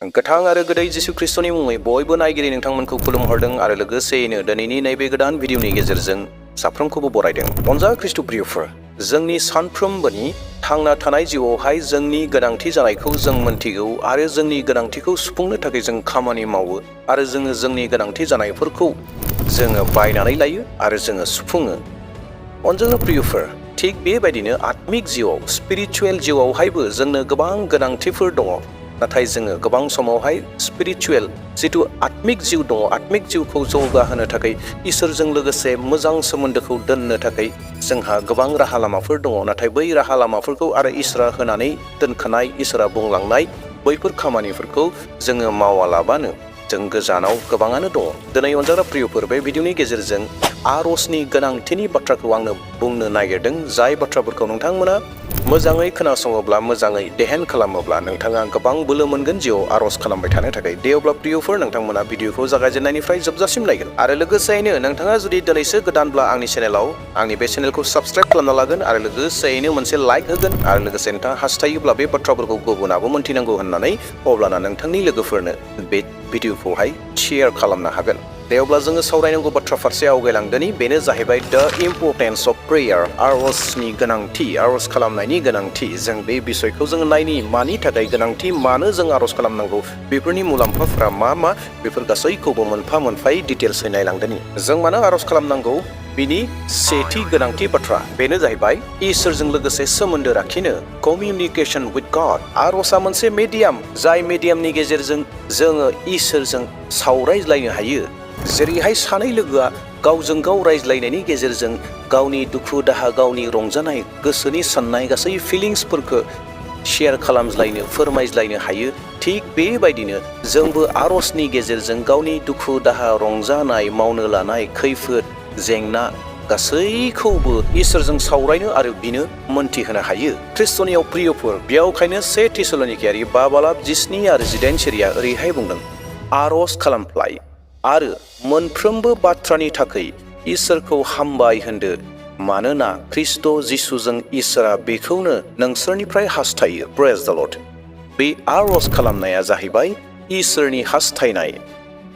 गोथां आरो गोदै जिसु ख्रिस्टनि मुङै बयबो नायगिरि नोंथांमोनखौ खुलुमहरदों आरो लोगोसेयैनो दिनैनि नैबे गोदान भिडिअनि गेजेरजों साफ्रोमखौबो बरायदों। अनजा ख्रिस्ट प्रियफोर, जोंनि सानफ्रोमबोनि थांना थानाय जिउआवहाय जोंनि गोनांथि जानायखौ जों मोनथिगौ आरो जोंनि गोनांथिखौ सुफुंनो थाखाय जों खामानि मावो आरो जोङो जोंनि गोनांथि जानायफोरखौ जोङो बायनानै लायो आरो जोङो सुफुङो। अनजा प्रियफोर, थिग बेबायदिनो आत्मिक जिउआव स्पिरिचुवेल जिउआवहायबो जोंनो गोबां गोनांथिफोर दङ। नाथाय जोङो गोबां समावहाय स्पिरिचुवेल जिथु आत्मिक जिउ दङ, आत्मिक जिउखौ जौगाहोनो थाखाय इसोरजों लोगोसे मोजां सोमोन्दोखौ दोननो थाखाय जोंहा गोबां राहा लामाफोर दङ। नाथाय बै राहा लामाफोरखौ आरो इसोरा होनानै दोनखानाय, इसोरा बुंलांनाय बैफोर खामानिफोरखौ जोङो मावालाबानो जों गोजानाव गोबाङानो दङ। दिनै अनजाग्रा प्रियफोर, बे भिडिअनि गेजेरजों आरजनि गोनांथिनि बाथ्राखौ आंनो बुंनो नागिरदों। जाय बाथ्राफोरखौ नोंथांमोना मोजाङै खोनासङोब्ला, मोजाङै देहेन खालामोब्ला नोंथाङा गोबां बोलो मोनगोन जिउआव आरज खालामबाय थानो थाखाय। दे अब्ला प्रियफोर, नोंथांमोना भिडिअखौ जागायजेननायनिफ्राय जोबजासिम नायगोन आरो लोगोसेयैनो नोंथाङा जुदि दिनैसो गोदानब्ला आंनि बे चेनेलखौ साबस्क्राइब खालामना लागोन आरो लोगोसेयैनो मोनसे लाइक होगोन आरो लोगोसे नोंथाङा हास्थायोब्ला बे बाथ्राफोरखौ गुबुनाबो मोनथिनांगौ होननानै अब्लाना नोंथांनि लोगोफोरनो बे भिडिअखौहाय शेयार खालामनो हागोन। दे अब्ला जोङो सावरायनांगौ बाथ्रा फारसे आवगायलांदोनि, बेनो जाहैबाय द इम्परटेन्स अफ प्रेयार। आरजनि गोनांथि, आरज खालामनायनि गोनांथि। जों बे बिसयखौ जोङो नायनि, मानि थाखाय गोनांथि, मानो जों आरज खालामनांगौ, बेफोरनि मुलाम्फाफोरा मा मा, बेफोर गासैखौबो मोनफा मोनफायै डिटेल्सै नायलांदोनि। जों मानो आरज खालामनांगौ बिनि सेथि गोनांथि बाथ्रा, बेनो जाहैबाय इसोरजों लोगोसे सोमोन्दो लाखिनो, कमिउनिकेशन विथ गड। आरजआ मोनसे मेडियाम, जाय मेडियामनि गेजेरजों जोङो इसोरजों सावरायज्लायनो हायो। जेरैहाय सानै लोगोआ गावजों गाव रायज्लायनायनि गेजेरजों गावनि दुखु दाहा, गावनि रंजानाय, गोसोनि साननाय गासै फिलिंसफोरखौ शेयार खालामज्लायनो, फोरमायज्लायनो हायो। थिग बेबायदिनो जोंबो आरजनि गेजेरजों गावनि दुखु दाहा, रंजानाय, मावनो लानाय खैफोद जेंना गासैखौबो इसोरजों सावरायनो आरो बिनो मोनथिहोनो हायो। ख्रिस्टनियाव प्रियफोर, बेयावखायनो 1 थिसलनिकियारि 5:19 आरो 18 सिरिया ओरैहाय बुंदों, आरज खालामफ्लाय आरो मोनफ्रोमबो बाथ्रानि थाखाय इसोरखौ हामबाय होनदो, मानोना ख्रिस्ट जिसुजों इसोरा बेखौनो नोंसोरनिफ्राय हास्थायो। प्रेज द लर्ड। बे आरज खालामनाया जाहैबाय इसोरनि हास्थायनाय।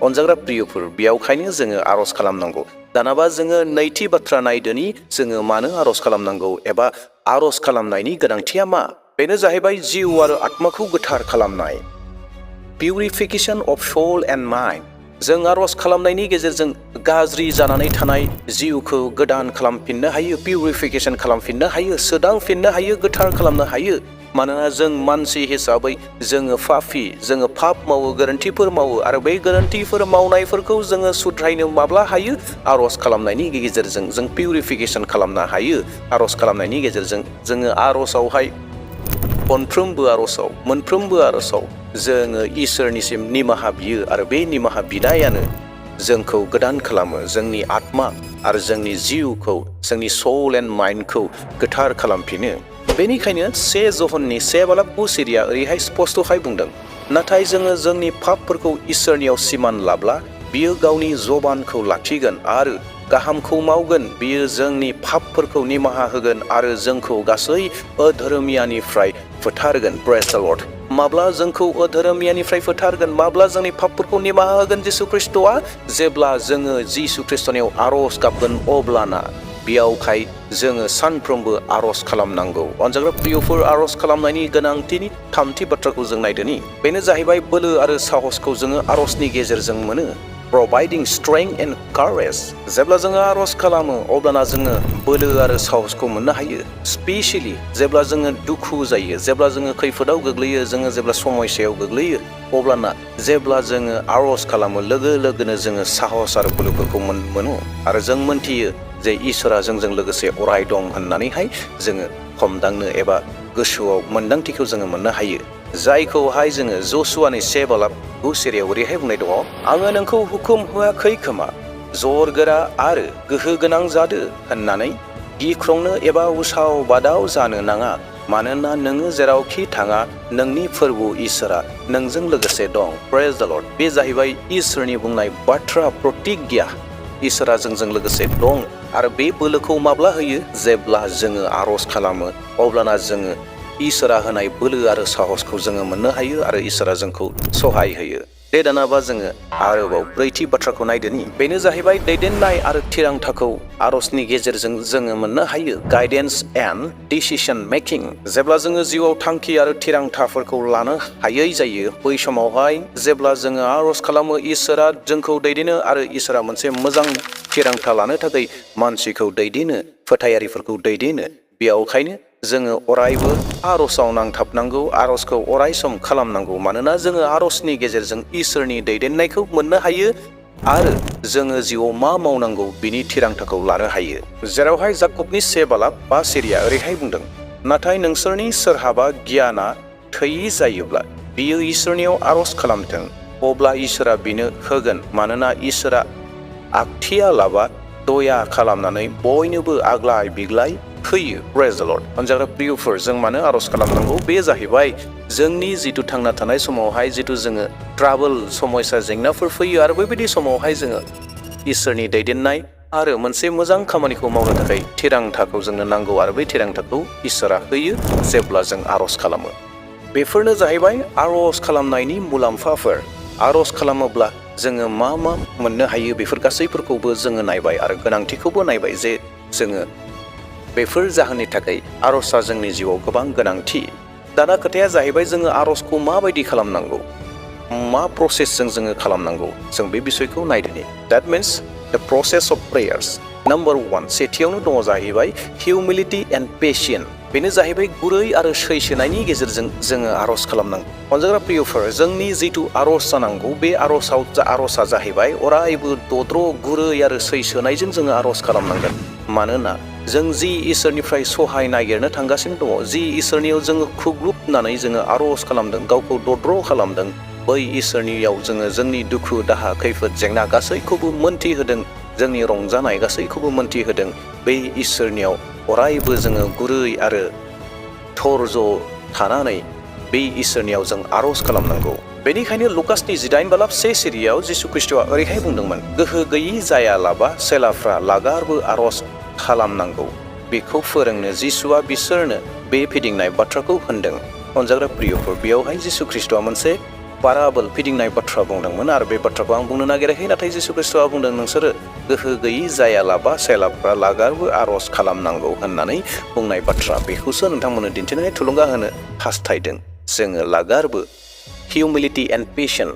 अनजाग्रा प्रियफोर, बेयावखायनो जोङो आरज खालामनांगौ। दानाबा जोङो नैथि बाथ्रा नायदोनि, जोङो मानो आरज खालामनांगौ एबा आरज खालामनायनि गोनांथिया मा। बेनो जाहैबाय जिउ आरो आत्माखौ गोथार खालामनाय, पिउरिफिकेशन अफ सोल एन्ड माइन्ड। जों आरज खालामनायनि गेजेरजों गाज्रि जानानै थानाय जिउखौ गोदान खालामफिननो हायो, पिउरिफिकेशन खालामफिननो हायो, सोदांफिननो हायो, गोथार खालामनो हायो। मानोना जों मानसि हिसाबै जोङो पापि, जोङो पाप मावो, गोरोन्थिफोर मावो आरो बै गोरोन्थिफोर मावनायफोरखौ जोङो सुद्रायनो माब्ला हायो? आरज खालामनायनि गेजेरजों जों पिउरिफिकेशन खालामनो हायो। आरज खालामनायनि गेजेरजों जोङो आरजआवहाय मोनफ्रोमबो आरजआव जोङो इसोरनिसिम निमाहा बियो आरो बे निमाहा बिनायानो जोंखौ गोदान खालामो, जोंनि आत्मा आरो जोंनि जिउखौ, जोंनि सोल एन्ड माइन्डखौ गोथार खालामफिनो। बेनिखायनो 1 जहननि 1:9 सिरिया ओरैहाय स्पष्टहाय बुंदों, नाथाय जोङो जोंनि पापफोरखौ इसोरनियाव सिमान लाब्ला बियो गावनि जबानखौ लाखिगोन आरो गाहामखौ मावगोन। बियो जोंनि पापफोरखौ निमाहा होगोन आरो जोंखौ गासै अधोरोमियानिफ्राय फोथारगोन। प्रेज द लर्ड। माब्ला जोंखौ अधोरोमियानिफ्राय फोथारगोन, माब्ला जोंनि पापफोरखौ निमाहा होगोन जिसु ख्रिस्टआ? जेब्ला जोङो जिसु ख्रिस्टनियाव आरज गाबगोन, अब्लाना बेयावखाय जोङो सानफ्रोमबो आरज खालामनांगौ। अनजाग्रा प्रियफोर, आरज खालामनायनि गोनांथिनि थामथि बाथ्राखौ जों नायदोनि, बेनो जाहैबाय बोलो आरो साहसखौ जोङो आरजनि गेजेरजों मोनो। providing strength and courage। जेब्ला जोङो आरज खालामो अब्लाना जोङो बोलो आरो साहसखौ मोननो हायो। स्पेसियेलि जेब्ला जोङो दुखु जायो, जेब्ला जोङो खैफोदाव गोग्लैयो, जोङो जेब्ला समस्यायाव गोग्लैयो, अब्लाना जेब्ला जोङो आरज खालामो लोगो लोगोनो जोङो साहस आरो बोलोफोरखौ मोनो आरो जों मोनथियो जे इसोरा जोंजों लोगोसे अराय दं होननानैहाय जोङो हमदांनो एबा गोसोआव मोन्दांथिखौ जोङो मोननो हायो। जायखौहाय जोङो जसुवानि 1:9 सिरियाव ओरैहाय बुंनाय दङ, आङो नोंखौ हुकुम होआखै खोमा, जर गोरा आरो गोहो गोनां जादो होननानै गिख्रंनो एबा उसाव बादाव जानो नाङा, मानोना नोङो जेरावखि थाङा नोंनि फोरबो इसोरा नोंजों लोगोसे दं। प्रेज द लर्ड। बे जाहैबाय इसोरनि बुंनाय बाथ्रा, प्रतिज्ञा। इसोरा जोंजों लोगोसे दं आरो बे बोलोखौ माब्ला होयो? जेब्ला जोङो आरज खालामो, अब्लाना जोङो इसोरा होनाय बोलो आरो साहसखौ जोङो मोननो हायो आरो इसोरा जोंखौ सहाय होयो। दे दानाबा जोङो आरोबाव ब्रैथि बाथ्राखौ नायदोनि। बेनो जाहैबाय दैदेननाय आरो थिरांथाखौ आरजनि गेजेरजों जोङो मोननो हायो। Guidance and decision making. जेब्ला जोङो जिउआव थांखि आरो थिरांथाफोरखौ लानो हायै जायो, बै समावहाय जेब्ला जोङो आरज खालामो इसोरा जोंखौ दैदेनो आरो इसोरा मोनसे मोजां थिरांथा लानो थाखाय मानसिखौ दैदेनो, फोथायारिफोरखौ दैदेनो। बेयावखायनो जोङो अरायबो आरजआव नांथाबनांगौ, आरजखौ अराय सम खालामनांगौ। मानोना जोङो आरजनि गेजेरजों इसोरनि दैदेननायखौ मोननो हायो आरो जोङो जिउआव मा मावनांगौ बिनि थिरांथाखौ लानो हायो। जेरावहाय जाकबनि 7:5 ओरैहाय बुंदों, नाथाय नोंसोरनि सोरहाबा गियाना थोयि जायोब्ला बियो इसोरनियाव आरज खालामथों, अब्ला इसोरा बिनो होगोन। मानोना इसोरा आगथियालाबा दया खालामनानै बयनोबो आग्लाय बिग्लाय होयो। प्रेज द लर्ड। अनजाग्रा प्रियफोर, जों मानो आरज खालामनांगौ? बे जाहैबाय जोंनि जिथु थांना थानाय समावहाय जिथु जोङो ट्राबल समस्या जेंनाफोर फैयो आरो बेबायदि समावहाय जोङो इसोरनि दैदेननाय आरो मोनसे मोजां खामानिखौ मावनो थाखाय थिरांथाखौ जोंनो नांगौ आरो बै थिरांथाखौ इसोरा होयो जेब्ला जों आरज खालामो। बेफोरनो जाहैबाय आरज खालामनायनि मुलाम्फाफोर। आरज खालामोब्ला जोङो मा मा मोननो हायो बेफोर गासैफोरखौबो जोङो नायबाय आरो गोनांथिखौबो नायबाय जे जोङो बेफोर जाहोननि थाखाय आरजआ जोंनि जिउआव गोबां गोनांथि। दाना खोथाया जाहैबाय जोङो आरजखौ माबायदि खालामनांगौ, मा प्रसेसजों जोङो खालामनांगौ, जों बे बिसयखौ नायदोनि। That means the process of prayers. Number 1, सेथियावनो दङ जाहैबाय humility and patience. बेनो जाहैबाय गुरै आरो सैसोनायनि गेजेरजों जोङो आरज खालामनांगौ। अनजाग्रा प्रियफोर, जोंनि जिथु आरज जानांगौ बे आरजआ जाहैबाय अरायबो दद्र गुरै आरो सैसोनायजों जोङो आरज खालामनांगोन। मानोना जों जि इसोरनिफ्राय सहाय नागिरनो थांगासिनो दङ, जि इसोरनियाव जोङो खुग्लुबनानै जोङो आरज खालामदों, गावखौ दद्र खालामदों, बै इसोरनियाव जोङो जोंनि दुखु दाहा खैफोद जेंना गासैखौबो मोनथिहोदों, जोंनि रंजानाय गासैखौबो मोनथिहोदों। बै इसोरनियाव अरायबो जोङो गुरै आरो धर्ज थानानै बै इसोरनियाव जों आरज खालामनांगौ। बेनिखायनो लुकासनि 8:1 जिसु ख्रिस्टआ ओरैहाय बुंदोंमोन, गोहो गैयि जायालाबा सेलाफ्रा लागारबो आरज खालामनांगौ। बेखौ फोरोंनो जिसुआ बिसोरनो बे फिदिंनाय बाथ्राखौ होनदों। अनजाग्रा प्रियफोर, बेयावहाय जिसु ख्रिस्टआ मोनसे पाराबल फिदिंनाय बाथ्रा बुंदोंमोन आरो बे बाथ्राखौ आं बुंनो नागिराखै, नाथाय जिसु ख्रिस्टआ बुंदों नोंसोरो गोहो गैयि जायालाबा सेलाफ्रा लागारबो आरज खालामनांगौ होननानै बुंनाय बाथ्रा। बेखौसो नोंथांमोननो दिन्थिनानै थुलुंगा होनो हास्थायदों। जोङो लागारबो हिउमिलिटि एन्ड पेशेन्स,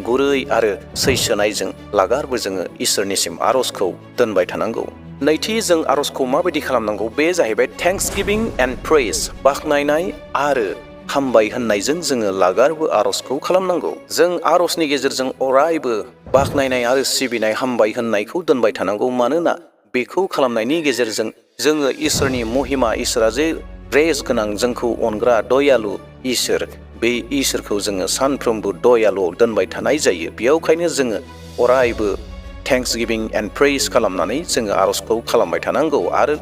गुरै आरो सैसोनायजों लागारबो जोङो इसोरनिसिम आरजखौ दोनबाय थानांगौ। नैथि, जों आरजखौ माबायदि खालामनांगौ? बे जाहैबाय थेंक्स गिभिं एन्ड प्रेज, बाख्नायनाय आरो हामबाय होननायजों जोङो लागारबो आरजखौ खालामनांगौ। जों आरजनि गेजेरजों अरायबो बाख्नायनाय आरो सिबिनाय हामबाय होननायखौ दोनबाय थानांगौ। मानोना बेखौ खालामनायनि गेजेरजों जोङो इसोरनि महिमा, इसोरा जे ग्रेस गोनां जोंखौ अनग्रा दयालु इसोर, बे इसोरखौ जोङो सानफ्रोमबो दयालुआव दोनबाय थानाय जायो। बेयावखायनो जोङो अरायबो थेंक्स गिभिं एन्ड प्रेज खालामनानै जोङो आरजखौ खालामबाय थानांगौ। आरो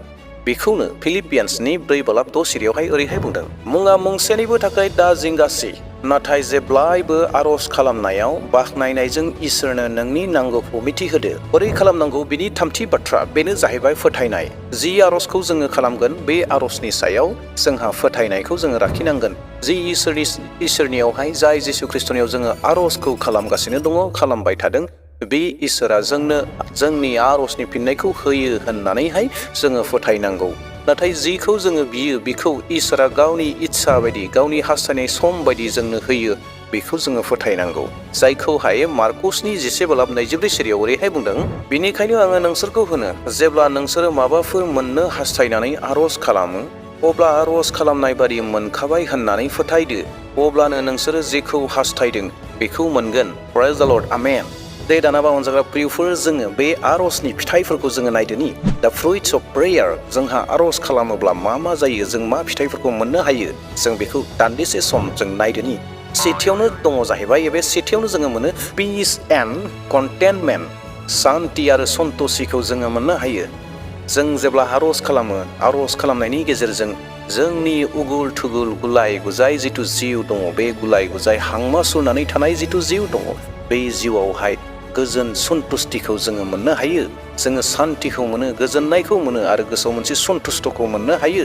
बेखौनो फिलिपियान्सनि 4:6 ओरैहाय बुंदों, मुङा मुंसेनिबो थाखाय दा जिंगासि, नाथाय जेब्लायबो आरज खालामनायाव बाख्नायनायजों इसोरनो नोंनि नांगौखौ मिथिहोदो। बोरै खालामनांगौ? बिनि थामथि बाथ्रा, बेनो जाहैबाय फोथायनाय। जि आरजखौ जोङो खालामगोन बे आरजनि सायाव जोंहा फोथायनायखौ जोङो लाखिनांगोन। जि इसोरनियावहाय, जाय जिसु ख्रिस्टनियाव जोङो आरजखौ खालामगासिनो दङ, खालामबाय थादों, बे इसोरा जोंनो जोंनि आरजनि फिननायखौ होयो होननानैहाय जोङो फोथायनांगौ। नाथाय जिखौ जोङो बियो बेखौ इसोरा गावनि इस्सा बायदि, गावनि हास्थायनाय सम बायदि जोंनो होयो, बेखौ जोङो फोथायनांगौ। जायखौहाय मार्कुसनि 10:22 ओरैहाय बुंदों, बेनिखायनो आङो नोंसोरखौ होनो, जेब्ला नोंसोरो माबाफोर मोननो हास्थायनानै आरज खालामो, अब्ला आरज खालामनाय बादि मोनखाबाय होननानै फोथायदो, अब्लानो नोंसोरो जेखौ हास्थायदों बेखौ मोनगोन। प्रेज द लर्ड, आमेन। दे दानाबा अनजाग्रा प्रियफोर, जोङो बे आरजनि फिथाइफोरखौ जोङो नायदोनि। दा फ्रुइट्स अफ प्रेयार, जोंहा आरज खालामोब्ला मा मा जायो, जों मा फिथाइफोरखौ मोननो हायो, जों बेखौ दान्दिसे सम जों नायदोनि। सेथियावनो दङ जाहैबाय, बे सेथियावनो जोङो मोनो पिस एन्ड कन्टेन्टमेन्ट, शान्ति आरो सन्तोषिखौ जोङो मोननो हायो। जों जेब्ला आरज खालामो, आरज खालामनायनि गेजेरजों जोंनि उगुल थुगुल गुलाय गुजाय जिथु जिउ दङ, बे गुलाय गुजाय हांमा सुरनानै थानाय जिथु जिउ दङ, बे जिउआवहाय गोजोन सन्तुष्टिखौ जोङो मोननो हायो। जोङो शान्तिखौ मोनो, गोजोननायखौ मोनो आरो गोसोआव मोनसे सन्तुष्टखौ मोननो हायो।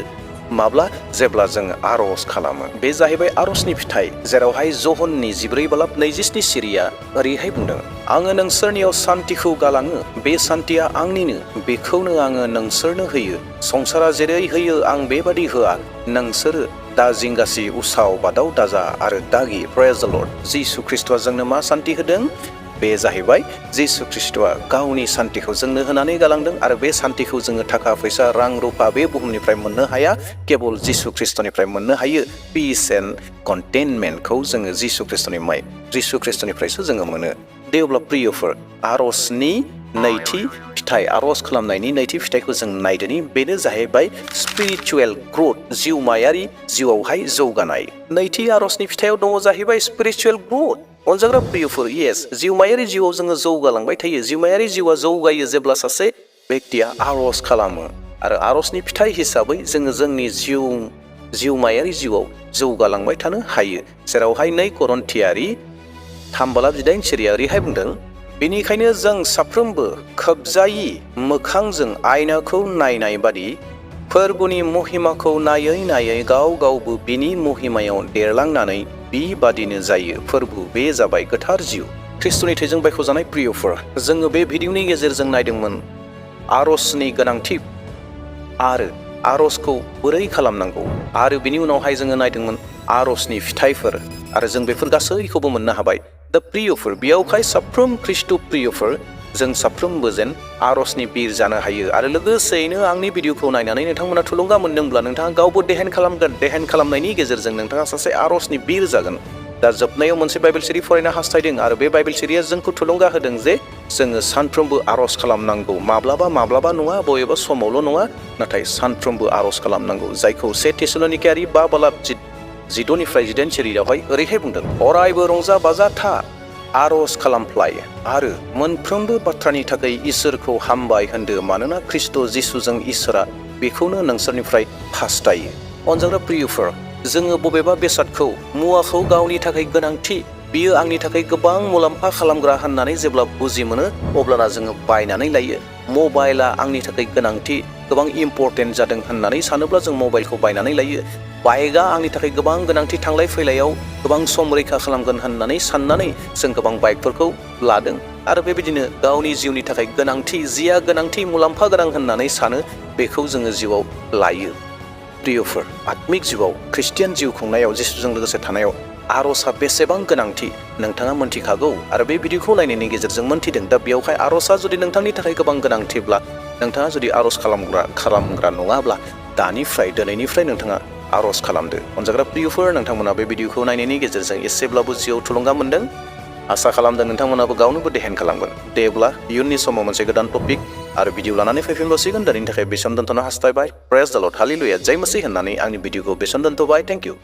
माब्ला जेब्ला जों आरज खालामो बे जाहैबाय आरजनि फिथाइ जेरावहाय जहननि 14:27 सिरिया ओरैहाय बुंदों आङो नोंसोरनियाव सान्तिखौ गालाङो बे सान्तिया आंनिनो बेखौनो आङो नोंसोरनो होयो संसारा जेरै होयो आं बेबादि होआ नोंसोरो दा जिंगासि उसाव बादाव दाजा आरो दागि प्रेज द लर्ड जिसु ख्रिस्टआ जोंनो मा सान्ति होदों बे जाहैबाय जिसु ख्रिस्टआ गावनि सान्तिखौ जोंनो होनानै गालांदों आरो बे सान्तिखौ जोङो थाखा फैसा रां रुफा बे बुहुमनिफ्राय मोननो हाया केबल जिसु ख्रिस्टनिफ्राय मोननो हायो पिस एन्ड कन्टेनमेन्टखौ जोङो जिसु ख्रिस्टनिफ्रायसो जोङो मोनो दे अब्ला प्रियफोर आरजनि नैथि फिथाइ आरज खालामनायनि नैथि फिथाइखौ जों नायदोनि बेनो जाहैबाय स्पिरिचुवेल ग्रोथ जिउमायारि जिउआवहाय जौगानाय नैथि आरजनि फिथाइयाव दङ जाहैबाय स्पिरिचुवेल ग्रोथ अनजाग्रा प्रियफोर येस जिउमायारि जिउआव जोङो जौगालांबाय थायो जिउमायारि जिउआ जौगायो जेब्ला सासे बेक्तिया आरज खालामो आरो आरजनि फिथाइ हिसाबै जोङो जोंनि जिउमायारि जिउआव जौगालांबाय थानो हायो जेरावहाय 2 करन्थियारि 3:8 सिरिया ओरैहाय बुंदों बेनिखायनो जों साफ्रोमबो खोबजायि मोखांजों आयनाखौ नायनाय बादि फोरबुनि महिमाखौ नायै नायै गाव गावबो बिनि महिमायाव देरलांनानै बेबादिनो जायो फोरबु बे जाबाय गोथार जिउ ख्रिस्टनि थैजों बायख'जानाय प्रियफोर जोङो बे भिडिअनि गेजेरजों नायदोंमोन आरजनि गोनांथि आरो आरजखौ बोरै खालामनांगौ आरो बिनि उनावहाय जोङो नायदोंमोन आरजनि फिथाइफोर आरो जों बेफोर गासैखौबो मोननो हाबाय दा प्रियफोर बेयावहाय साफ्रोम ख्रिस्ट प्रियफोर जों साफ्रोमबो जेन आरजनि बिर जानो हायो आरो लोगोसेयैनो आंनि भिडिअखौ नायनानै नोंथांमोना थुलुंगा मोनदोंब्ला नोंथाङा गावबो देहेन खालामगोन देहेन खालामनायनि गेजेरजों नोंथाङा सासे आरजनि बिर जागोन दा जोबनायाव मोनसे बाइबेल सिरि फरायनो हास्थायदों आरो बे बाइबेल सिरिया जोंखौ थुलुंगा होदों जे जोङो सानफ्रोमबो आरज खालामनांगौ माब्लाबा नङा बबेबा समावल' नङा नाथाय सानफ्रोमबो आरज खालामनांगौ जायखौ 1 थेसलोनिकायारि 5:14 सिरियावहाय ओरैहाय बुंदों अरायबो रंजा बाजा था आरज खालामफ्लाय आरो मोनफ्रोमबो बाथ्रानि थाखाय इसोरखौ हामबाय होनदो मानोना ख्रिस्ट जिसुजों इसोरा बेखौनो नोंसोरनिफ्राय हास्थायो अनजाग्रा प्रियफोर जोङो बबेबा बेसादखौ मुवाखौ गावनि थाखाय गोनांथि बियो आंनि थाखाय गोबां मुलाम्फा खालामग्रा होननानै जेब्ला बुजि मोनो अब्लाना जोङो बायनानै लायो मबाइला आंनि थाखाय गोनांथि गोबां इम्पर्टेन्ट जादों होननानै सानोब्ला जों मबाइलखौ बायनानै लायो बाइकआ आंनि थाखाय गोबां गोनांथि थांलाय फैलायाव गोबां सम रैखा खालामगोन होननानै साननानै जों गोबां बाइकफोरखौ लादों आरो बेबायदिनो गावनि जिउनि थाखाय गोनांथि जिया गोनांथि मुलाम्फा गोनां होननानै सानो बेखौ जोङो जिउआव लायो प्रियफोर आत्मिक जिउआव ख्रिस्टियान जिउ खुंनायाव जिसुजों लोगोसे थानायाव आरजआ बेसेबां गोनांथि नोंथाङा मोनथिखागौ आरो बे भिडिअखौ नायनायनि गेजेरजों मोनथिदों दा बेयावहाय आरजआ जुदि नोंथांनि थाखाय गोबां गोनांथिब्ला नोंथाङा जुदि आरज खालामग्रा नङाब्ला दिनैनिफ्राय नोंथाङा आरज खालामदो अनजाग्रा प्रियफोर नोंथांमोना बे भिडिअखौ नायनायनि गेजेरजों एसेब्लाबो जिउआव थुलुंगा मोनदों आसा खालामदों नोंथांमोनाबो गावनोबो देहेन खालामगोन देब्ला इयुननि समाव मोनसे गोदान टपिक आरो भिडिअ लानानै फैफिनबावसिगोन दिनैनि थाखाय बेसन दोनथ'नो हास्थायबाय प्रेज द लर्ड हालेलुया जय मसीह होननानै आंनि भिडिअखौ बेसन दोनथ'बाय थेंक इउ